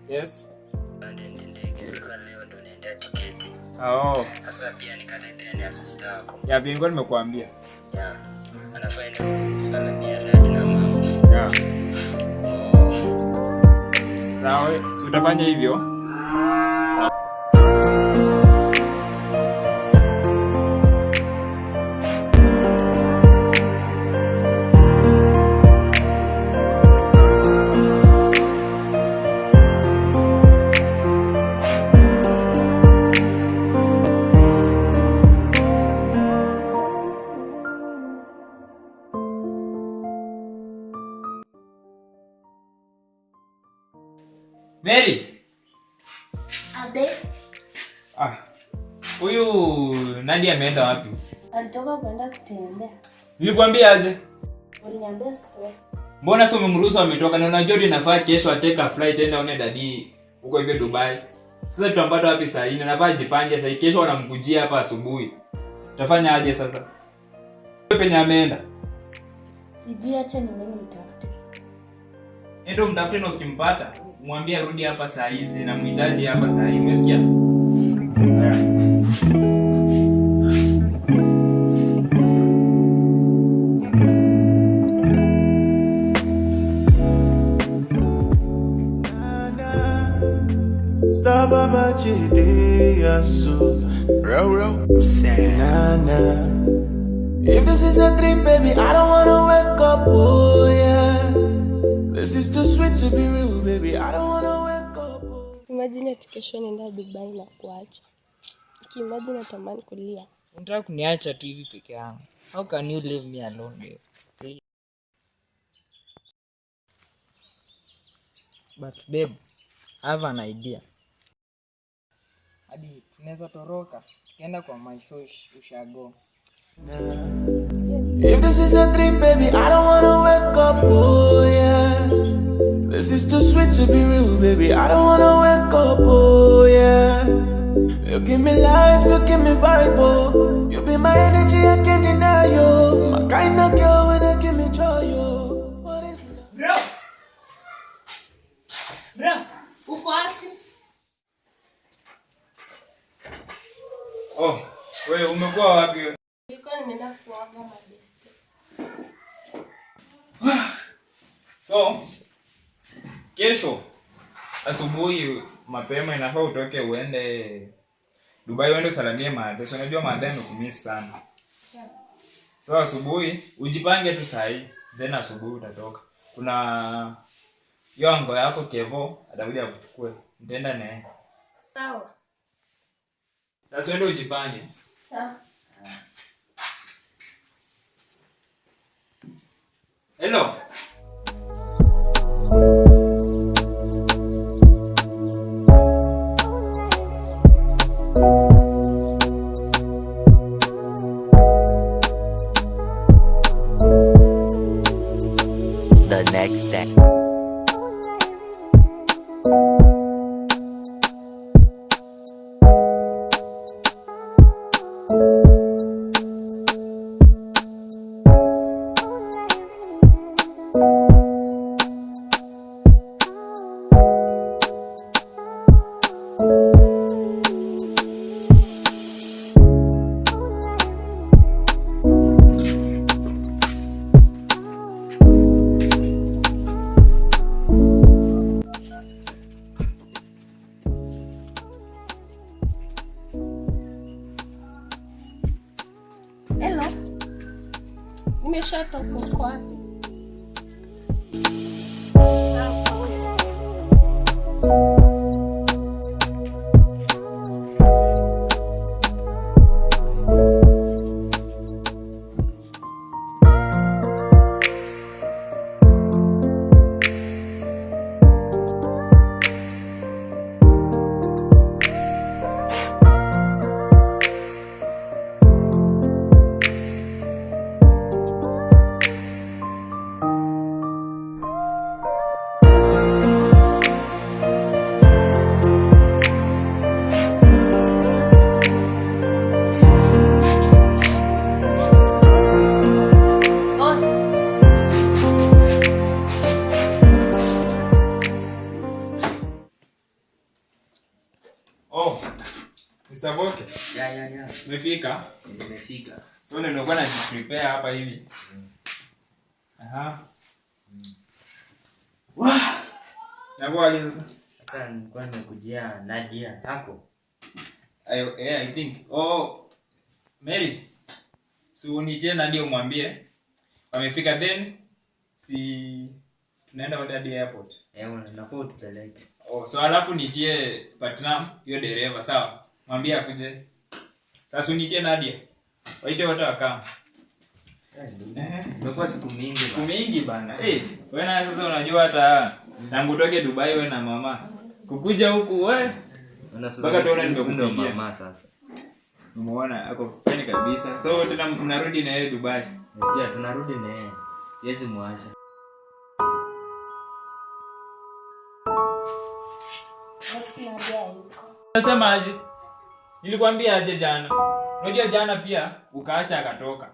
Yes. Sasa leo ndo naendea tiketi. Oh. Sasa pia nikate pia ni assist yako. Ya nilikuwa nimekuambia. Yeah. Anafaa ende kusalimia dad na mama. Yeah. Sawa, si utafanya hivyo? Mary. Abe. Ah. Huyu Nadia ameenda wapi? Alitoka kwenda kutembea. Nilikwambia aje? Uliniambia sitoke. Mbona sio umemruhusu ametoka? Na unajua inafaa kesho ateka flight aende aone dadi huko hivyo Dubai. Sasa tutampata wapi saa hii? Nafaa jipange sasa, kesho wanamkujia hapa asubuhi. Tutafanya aje sasa? Penye ameenda. Sijui, acha niende nimtafute. Endo mtafute na ukimpata mwambie arudi hapa saa hizi na muhitaji hapa saa hii. Umesikia? If this is a dream, baby, I don't wanna wake up, oh yeah. This is too sweet to be real, baby, I don't wanna wake up, oh. Imagine ati kesho naenda Dubai na kuacha. Imagine natamani kulia. Unataka kuniacha tu hivi peke yangu. How can you leave me alone, babe? But babe, I have an idea. Hadi tunaweza toroka tukaenda kwa my shosh ushago. If this is a dream, baby, I don't wanna wake up, oh yeah. This is too sweet to be real, baby, I don't wanna wake up, oh yeah. You give me life, you give me vibe, oh. You be my energy, I can't deny you. My kind of girl when I give me joy, oh. What is love? Bro. Bro, uko wapi? Oh, wewe umekuwa wapi wewe? Nilikuwa nimeenda kuoga mabeste. So, kesho asubuhi mapema inafaa utoke uende Dubai uende usalimie madhe. So, unajua madhe amekumiss sana. So asubuhi ujipange tu saa hii, then asubuhi utatoka. Kuna hiyo ango yako Kevo atakuja akuchukue. Nitaenda naye. Sawa. Sasa uende ujipange. Sawa. Hello. The next day. Hello. Nimeshatoka, uko wapi? Sawa. Mr. Boke, Yeah. umefika? Nimefika. So ndio nilikuwa najiprepare hapa hivi. Aha. Wah! Nakuwa sasa? Sasa nilikuwa nimekujia Nadia yako. Yeah, I think. Oh, Mary. So unitie Nadia umwambie wamefika, then si tunaenda wote hadi airport. Eh, unafaa utupeleke. Oh, so alafu nitie Patnam hiyo dereva, sawa? Mwambie akuje. Sasa unitie Nadia. Waite wote wakam. Imekuwa siku mingi Siku mingi bana. Eh, wewe na sasa unajua hata tangu utoke Dubai wewe na mama. Kukuja huku wewe bana. Sasa mpaka tuone ndio nimekupigia. mama sasa. Umeona ako fine kabisa. So tena mnarudi na yeye Dubai. Pia tunarudi na yeye. Siwezi muacha. Boss, Nadia hayuko. Nasema aje? Nilikwambia aje jana. Unajua jana pia ukaasha akatoka.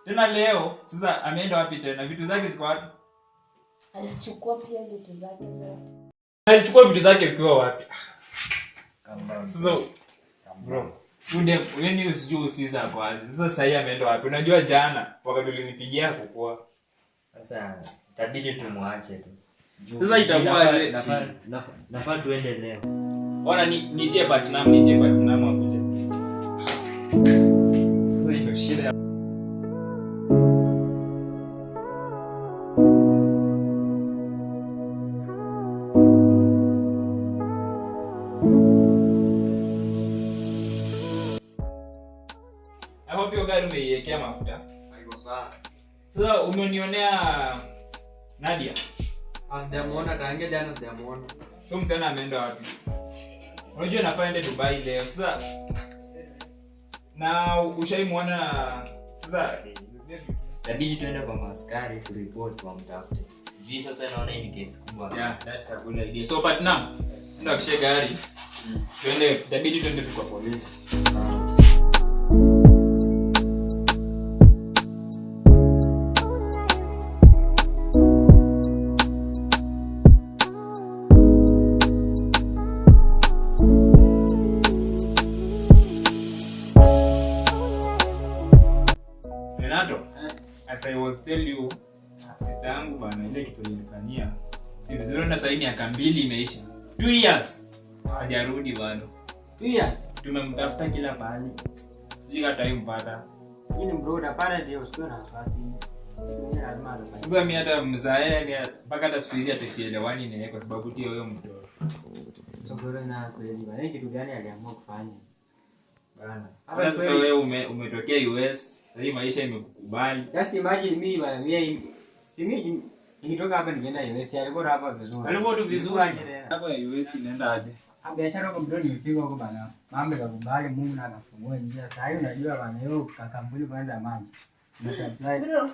Tena leo sasa ameenda wapi tena? Vitu zake ziko wapi? Alichukua pia vitu zake zote. Alichukua vitu zake ukiwa wapi? Sasa bro, tunde wewe usijue usiza hapo aje. Sasa sasa hii ameenda wapi? Unajua jana wakati ulinipigia kukua. Sasa itabidi tumuache tu. Sasa itakuwa aje? Nafaa tuende leo. Ona nitie Patnam, nitie Patnam akuje. Sasa hiyo shida. I hope hiyo gari umeiwekea mafuta. Haiko sawa. Sasa umenionea Nadia. Sijamuona tangia jana, sijamuona. So msichana ameenda wapi? Unajua nafaa ende Dubai leo. Sasa na ushaimuona sasa. Itabidi tuende kwa maaskari kuripoti wamtafute. Juu sasa naona hii ni kesi kubwa. Yeah, that's a good idea. So Patnam, sina kisha gari. Tuende, itabidi tuende tu kwa polisi. Renato, as I was tell you, sister yangu bana, ile kitu alinifanyia si vizuri, na sasa miaka 2 imeisha, 2 years hajarudi bado. 2 years. Tumemtafuta kila mahali, sijui hata mpata. Hii ni bro, hapana ndio usiwe na wasiwasi. Dunia lazima atapata. Sasa mimi hata mzae mpaka hata siku hizi hata sielewani naye kwa sababu tu ya huyo mtoto Bro na kweli bana, kitu gani aliamua kufanya? bana. Sasa wewe umetokea US, sasa hii maisha imekukubali. Just imagine mimi bana, mimi si mimi nikitoka hapa nikienda US, alikuwa hapa vizuri. Alikuwa tu vizuri. Hapo ya US inaenda aje? Biashara huko bro, nimefika huko bana. Mambo yakakubali, Mungu na akafungua njia. Sasa hivi unajua bana, hiyo kampuni kwanza maji. Na supply. Bro.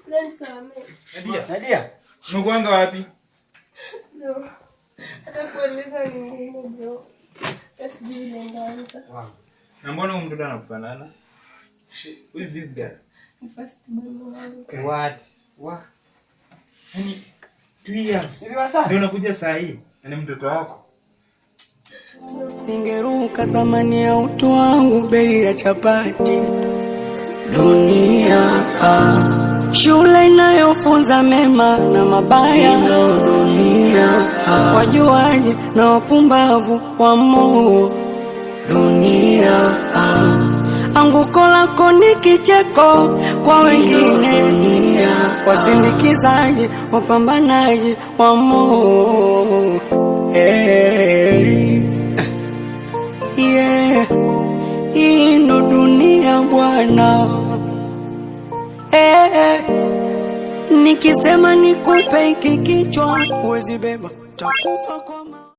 Nadia. Nadia. Umekuanga wapi? Bro. Hata kueleza ni ngumu bro. Sijui nilianza. Na mbona huyu mtoto anakufanana? Who is this guy? Ni first born wangu. What? What? Yaani 2 years. Hivi wasa? Ndio unakuja saa hii na ni mtoto wako. Ningeruka thamani ya utu wangu, bei ya chapati. Dunia shule inayofunza mema na mabaya. Dunia wajuaji na wapumbavu wa moo. Dunia anguko lako ni kicheko kwa wengine, wasindikizaji wapambanaji wa moo. Hey. Yeah. Hii ndo dunia bwana. Hey. Nikisema nikupe hiki kichwa huwezi beba, takufa kwa ma.